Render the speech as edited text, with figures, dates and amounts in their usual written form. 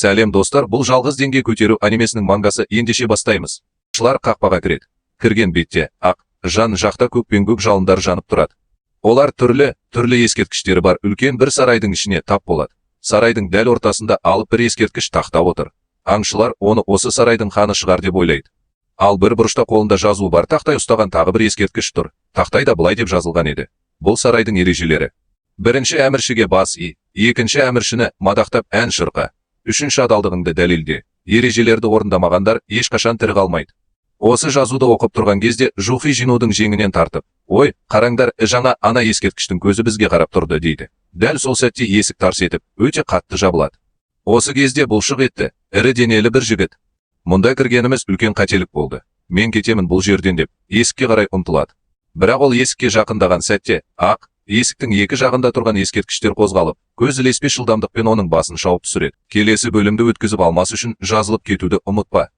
Сәлем, достар! Бұл «Жалғыз деңгей көтеру» анимесінің мангасы. Ендеше, бастаймыз. Шылар қақпаға кіреді. Кірген бетте ақ жан жақта көкпен көк жалындар жанып тұрады. Олар түрлі түрлі ескерткіштері бар үлкен бір сарайдың ішіне тап болады. Сарайдың дәл ортасында алып бір ескерткіш тақта отыр. Аңшылар оны осы сарайдың ханы шығар деп ойлайды. Ал бір бұрышта қолында жазуы бар тақтай ұстаған тағы бір ескерткіш тұр. Тақтайда былай деп жазылған еді: «Бұл сарайдың ережелері. Бірінші әміршіге бас и, екінші әміршіні мадақтап ән шырқа, үшінші адалдығыңды дәлелде. Ережелерді орындамағандар ешқашан тірі қалмайды». Осы жазуды оқып тұрған кезде Жухи Жинудың жеңінен тартып: «Ой, қараңдар, жаңа ана ескерткіштің көзі бізге қарап тұрды», – дейді. Дәл сол сәтте есік тарс етіп өте қатты жабылады. Осы кезде бұлшық етті ірі денелі бір жігіт: «Мұнда кіргеніміз үлкен қателік болды. Мен кетемін бұл жерден», – деп есікке қарай ұмтылады. Бірақ ол есікке жақындаған сәтте ақ есіктің екі жағында тұрған ескерткіштер қозғалып, көз ілеспес жылдамдықпен оның басын шауып түсіреді. Келесі бөлімді өткізіп алмас үшін жазылып кетуді ұмытпа.